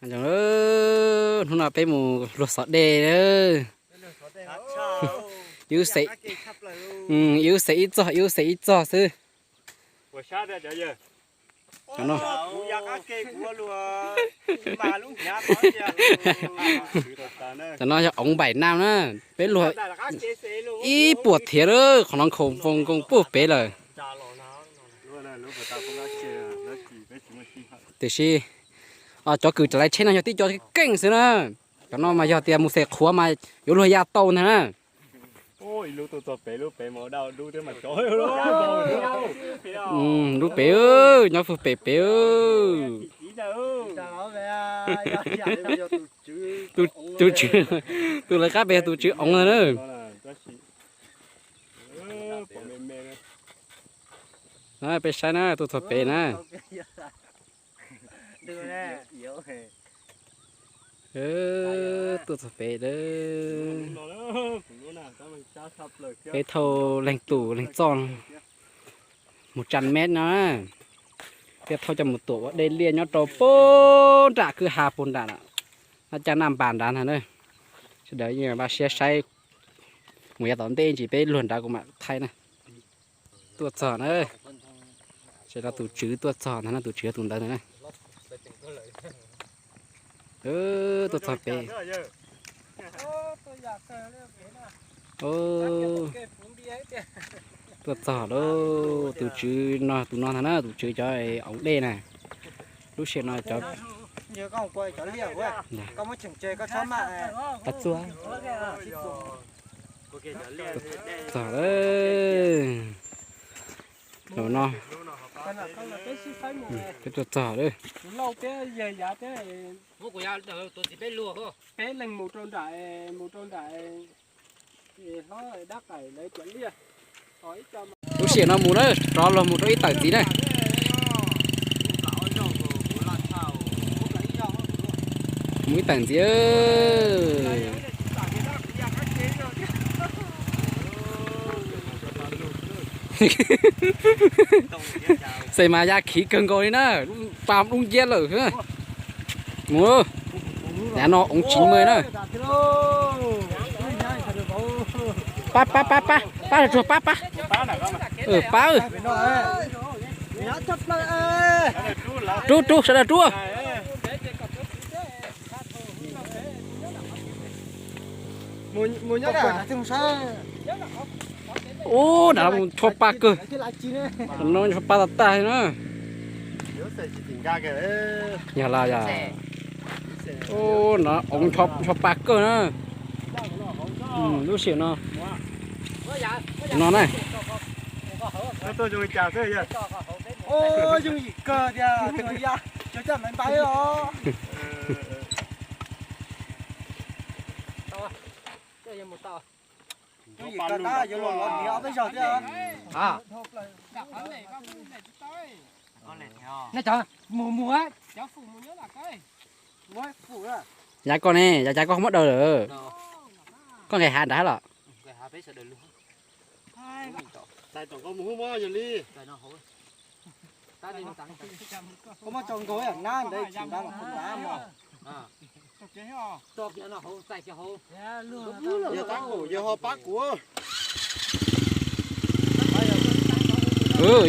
Hnub no peb mus luag xov dej. Ib lub xeem ib txog, ib lub xeem ib txog xwb. Cov no yog oov npaim nam na, peb luag ib puas thiav lawm, qhov no nkhaus nkoos puag pem lawm. Tiam sis cov kws raws lawv tsheb no yog tib co keej xwb na. Cov no mas yog tias mus xes qhuav mas yuav luag ya tau ntag na. Lub pem, nyob puag pem pem. Tus, tus tswv, tus lawv qab pem yog tus tswv oov ntag na. Peb saib na, tuaj txog pem na. Tuaj txog pem, peb thauj leej tus leej txoj mus tsab mev no, thiaj thauj coj mus tuam ua dej liaj nyob rau puag nram kwj ha puag nram, nab caj naj npas nrad ntag na. Sawv daws yeej npaj siab saib mus yav tom ntej, ntsis peb luag nrad kuv mam thaij na. Tuaj txog na, sawv daws tus tswv tuaj txog ntag na, tus tswv yog tus ntawd ntag na. Tuaj txog pem. Tuaj txog lauj, tus tswv no, tus no ntag na, tus tswv cov oov dej na. Lub sij hawm no cov, txua, txog lauj. Zaum no peb tuaj txog lauj. Lub sij hawm no mus na, rov luag mus rau ib tawm ntxiv na. Mus ib tawm ntxiv. Xes mas ya khiv kawg nkaus li na, pa dub nciab lawm. Mus, yav no oov tsis meej na. Pab, pab, pab, pab, pab, tsuag pab, pab. Pab. Rub, rub, sawv daws rub. Ub, nrad no mus tsho pa kawg. No tsho pa tag tag li na. Yog los yog, ub, no oov tsho pa kawg na. Lub sij hawm no, no na. Yav koj ne, yav cas koj muab daws lawm? Koj nqes hav nrad los?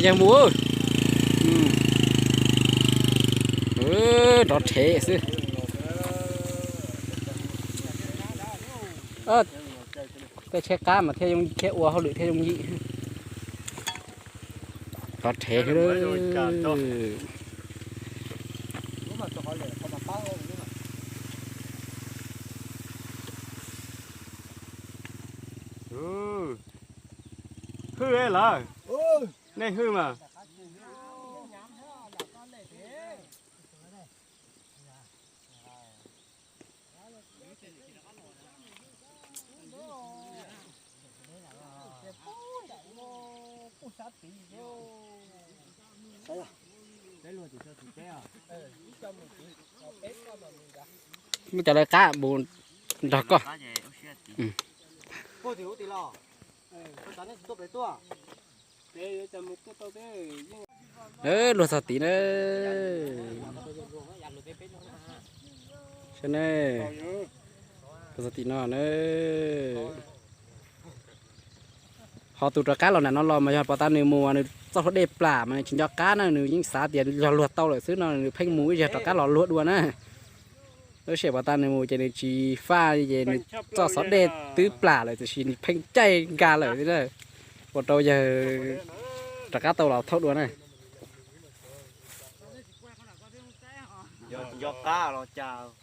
Yog mus, rov rhev xwb. Tej tsheb qab mas thiaj zoo, thiaj ua hauj lwm thiaj yooj yim. Rov rhev xwb. Hwj lawm, nej hwj mas. Muab cov lawv qab mus nrog koj. Luag txog tid na. Ne, tim no na. Ho tus rov qab los nram no los mas yog pom tas nws mus nws txoj hlua dej plam mas nws tsis nco qab na, nws yeej xav tias yog luag tau lawm xwb no nws pheej mus ib zaug rov qab los luag dua na. Lub sij hawm pom tas nws mus ces nws tsis faj ces nws txoj xov dej twb plam lawm tiam sis nws pheej caij nkag lawm xwb na. Ua rau yawg rov qab tau los thauj dua na. Yog tsis nco qab los cas.